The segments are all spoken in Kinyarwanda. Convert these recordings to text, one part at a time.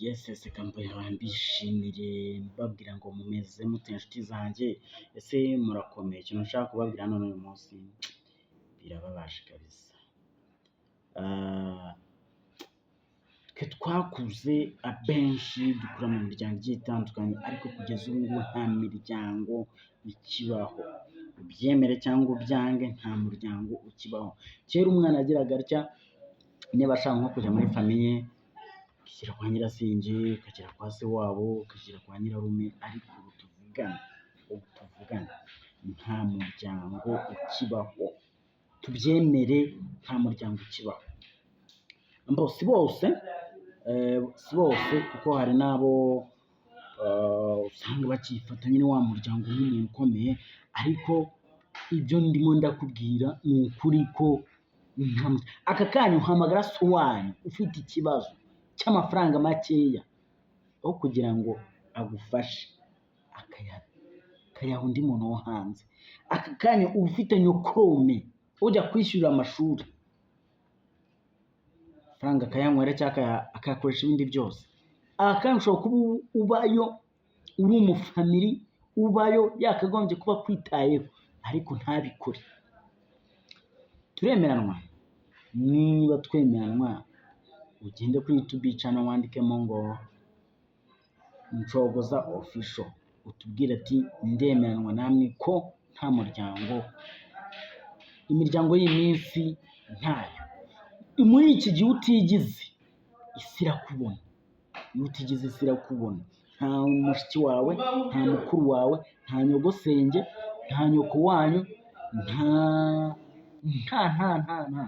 Yes, reka mbishimire mbabwira ngo mumeze mute inshuti zanjye? Ese murakomeye? Ikintu nshaka kubabwira none uyu munsi birababaje kabisa. Twe twakuze abenshi dukura mu miryango igiye itandukanye, ariko kugeza ubu ngubu nta miryango ikibaho. Ubyemere cyangwa ubyange, nta muryango ukibaho. Kera umwana yagiraga atya, niba ashaka nko kujya muri famille, akigera kwa nyirasenge, akagera kwa se wabo, akagera kwa nyirarume, ariko ubu tuvugana nta muryango ukibaho. Tubyemere, nta muryango ukibaho. Mbo si bose, si bose, kuko hari n'abo usanga bakifata nyine wa muryango nk'umuntu ukomeye, ariko ibyo ndimo ndakubwira ni ukuri ko nta aka kanya uhamagara so wanyu ufite ikibazo cy'amafaranga makeya, aho kugira ngo agufashe akayaha undi muntu wo hanze. Aka kanya uba ufite nyokorome ujya kwishyurira amashuri, amafaranga akayanywera cyangwa akayakoresha ibindi byose. Aka kanya ushobora kuba ubayo uri umufamili, ubayo yakagombye kuba akwitayeho, ariko ntabikore. Turemeranwa? Niba twemeranwa, ugende kuri YouTube channel wandikemo ngo Nshogoza Official, utubwire ati: "Ndemeranwa namwe ko nta muryango, imiryango y'iyi minsi ntayo." Muri iki gihe utigize, isi irakubona. Iyo utigize, isi irakubona. Nta mushiki wawe, nta mukuru wawe, nta nyogosenge, nta nyoko wanyu, nta nta nta nta nta.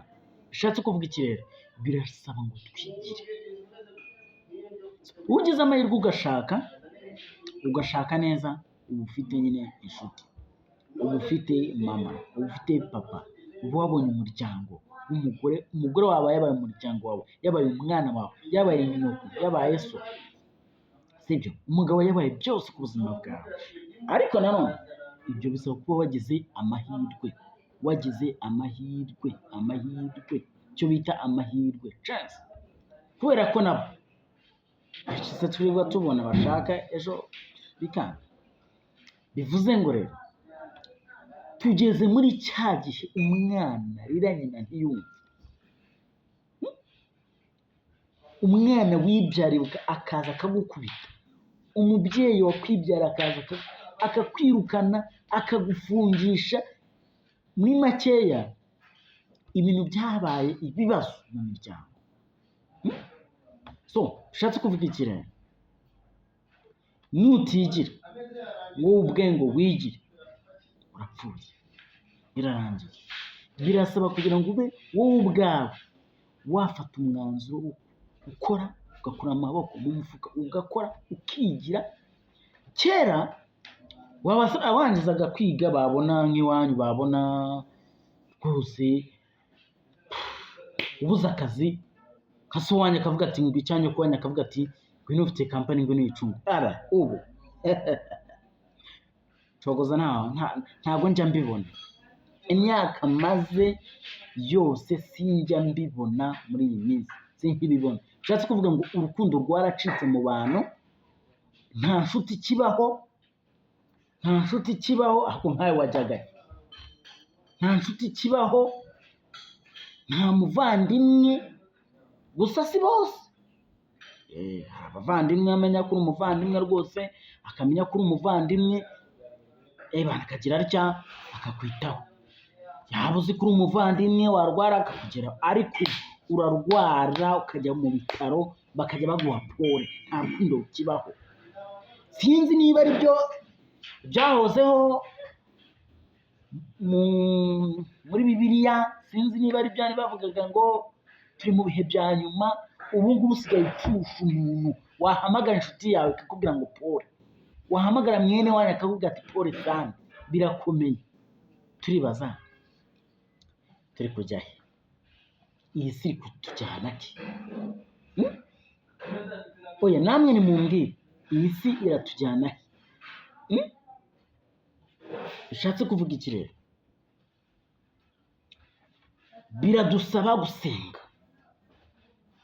Bishatse kuvuga iki rero? Birasaba ngo twigire. Ugize amahirwe ugashaka, ugashaka neza, uba ufite nyine inshuti, uba ufite mama, uba ufite papa, uba wabonye umuryango w'umugore. Umugore wawe yabaye umuryango wawe, yabaye umwana wawe, yabaye nyoko, yabaye so, sibyo? Umugabo yabaye byose ku buzima bwawe. Ariko nanone ibyo bisaba kuba wagize amahirwe, wagize amahirwe, amahirwe, icyo bita amahirwe, chance, kubera ko nabo hashize twirirwa tubona bashaka ejo bikanga. Bivuze ngo rero tugeze muri cya gihe umwana arira nyina ntiyumve. Umwana wibyariye akaza akagukubita, umubyeyi wakwibyara akaza akakwirukana, akagufungisha. Muri makeya, ibintu byabaye ibibazo mu miryango. So ushatse kuvuga iki rero? Nutigira wowe ubwe ngo wigire, urapfuye, birarangiye. Birasaba kugira ngo ube wowe ubwawe wafata umwanzuro wo gukora, ugakura amaboko mu mufuka, ugakora, ukigira. Kera warangizaga kwiga, babona nk'iwanyu, babona rwose ubuze akazi, nka so wanyu akavuga ati ngo, cyangwa nyoko wanyu akavuga ati: "Ngwino, ufite company, ngwino uyicunge." Ara ubu cogoza ntabwo njya mbibona. Imyaka maze yose sinjya mbibona, muri iyi minsi sinkibibona. Bishatse kuvuga ngo urukundo rwaracitse mu bantu, nta nshuti ikibaho, nta nshuti ikibaho. Ahubwo nkawe wajyagayo, nta nshuti ikibaho, nta muvandimwe. Gusa si bose. Hari abavandimwe amenya ko uri umuvandimwe rwose, akamenya ko uri umuvandimwe, akagira atya akakwitaho. Yaba uzi ko uri umuvandimwe, warwara akakugeraho, ariko urarwara ukajya mu bitaro bakajya baguha pole. Nta rukundo rukibaho. Sinzi niba ari byo byahozeho muri Bibiliya, sinzi niba ari byo bavugaga ngo turi mu bihe bya nyuma. Ubu ngubu usigaye upfusha umuntu, wahamagara inshuti yawe ikakubwira ngo pole, wahamagara mwene wanyu akakubwira ati: "Pole sana, birakomeye." Turibaza turi kujya he? Iyi si iri kutujyana he? Oya, namwe nimumbwire, iyi si iratujyana he? Bishatse kuvuga iki rero? Biradusaba gusenga.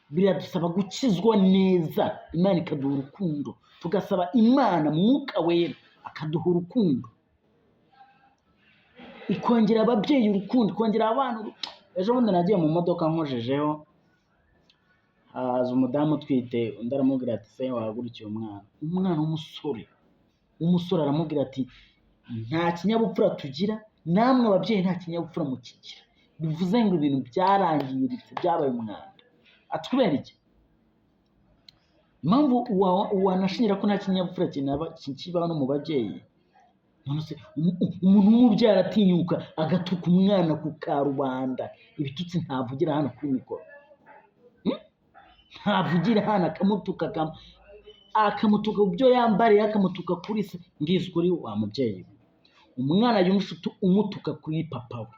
Biradusaba gukizwa neza, Imana ikaduha urukundo, tugasaba Imana Mwuka Wera akaduha urukundo, ikongera ababyeyi urukundo, ikongera abana. Ejo bundi nagiye mu modoka nkojejeho, haza umudamu utwite, undi aramubwira ati: "Se wahagurukiye umwana?" Umwana w'umusore aramubwira ati: "Nta kinyabupfura tugira, namwe ababyeyi nta kinyabupfura mukigira." Bivuze ngo ibintu byarangiritse, byabaye umwanda. Ati: "Kubera iki?" Impamvu wanashingira ko nta kinyabupfura kibaho no mu babyeyi, none se umuntu w'umubyeyi aratinyuka agatuka umwana ku karubanda, ibitutsi ntavugira hano kuri mikoro, Ntavugira hano, akamutuka, akamutuka ku byo yambariye, akamutuka kuri se. Mbwiza ukuri, wa mubyeyi we, umwana yumva umutuka kuri papa we,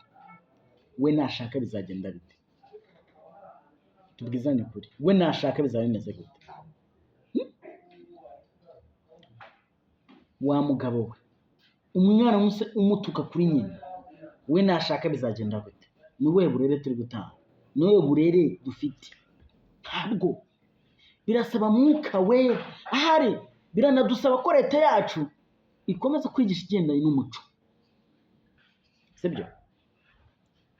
we nashaka bizagenda bite? Tubwizanye ukuri, we nashaka bizaba bimeze gute? Wa mugabo we, umwana wese umutuka kuri nyina, we nashaka bizagenda gute? Ni ubuhe burere turi gutanga? Ni ubuhe burere dufite? Ntabwo birasaba Mwuka Wera ahari, biranadusaba ko leta yacu ikomeza kwigisha igendanye n'umuco, sibyo?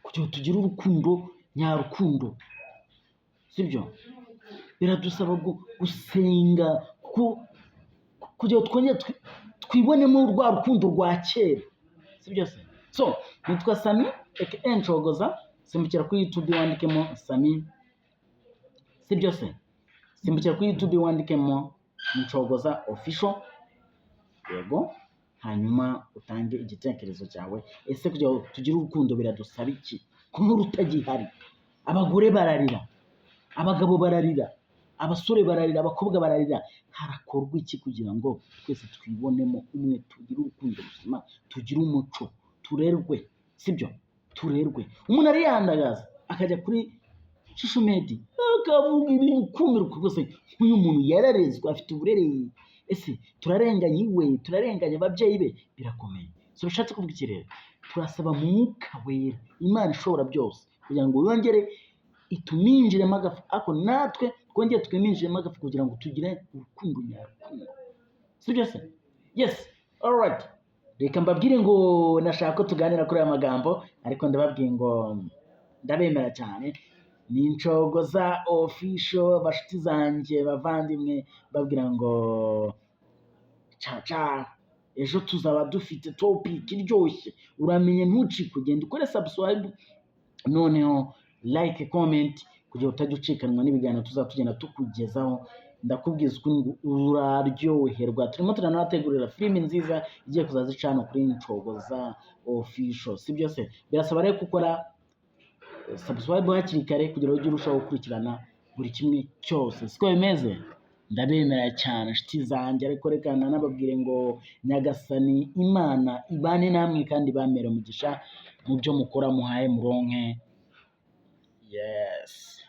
Kugira ngo tugire urukundo nyarukundo, sibyo? Biradusaba gusenga kugira ngo twongere twibonemo rwa rukundo rwa kera, sibyo se? So nitwa Sami aka Nshogoza. Simbukira kuri YouTube wandikemo Sami, sibyo se? Simbukira kuri YouTube wandikemo Nshogoza Official, yego, hanyuma utange igitekerezo cyawe. Ese kugira ngo tugire urukundo biradusaba iki, ko rutagihari? Abagore bararira, abagabo bararira, abasore bararira, abakobwa bararira. Harakorwa iki kugira ngo twese twibonemo umwe, tugire urukundo ruzima, tugire umuco, turerwe, sibyo? Turerwe. Umuntu ariyandagaza akajya kuri social media akavuga ibintu ukumirwa rwose. Nk'uyu muntu yararezwe, afite uburere? Ese turarenganya iwe, turarenganya ababyeyi be? Birakomeye. So bishatse kuvuga iki rero? Turasaba Mwuka Wera, Imana ishobora byose, kugira ngo yongere ituminjiremo agafu, ariko natwe twongere twiminjiremo agafu kugira ngo tugire urukundo nyarukundo, sibyo se? Yes, alright. Reka mbabwire ngo nashaka ko tuganira kuri aya magambo, ariko ndababwiye ngo ndabemera cyane. Ni Nshogoza Official, bashuti zanjye, bavandimwe, babwira ngo ciao ciao. Ejo tuzaba dufite topic iryoshye, uramenye ntucike. Ugenda ukore subscribe, noneho like, comment, kugira ngo utajya ucikanwa n'ibiganiro tuzaba tugenda tukugezaho. Ndakubwiza ukuri ngo uraryoherwa. Turimo turanabategurira filimi nziza igiye kuzaza ica hano kuri Nshogoza Official, sibyo se? Birasaba rero gukora subscribe hakiri kare kugira ngo ujye urushaho gukurikirana buri kimwe cyose. Siko bimeze? Ndabemera cyane, inshuti zanjye, ariko reka nanababwire ngo Nyagasani Imana ibane namwe kandi ibamere umugisha mu byo mukora, muhaye muronke. Yes.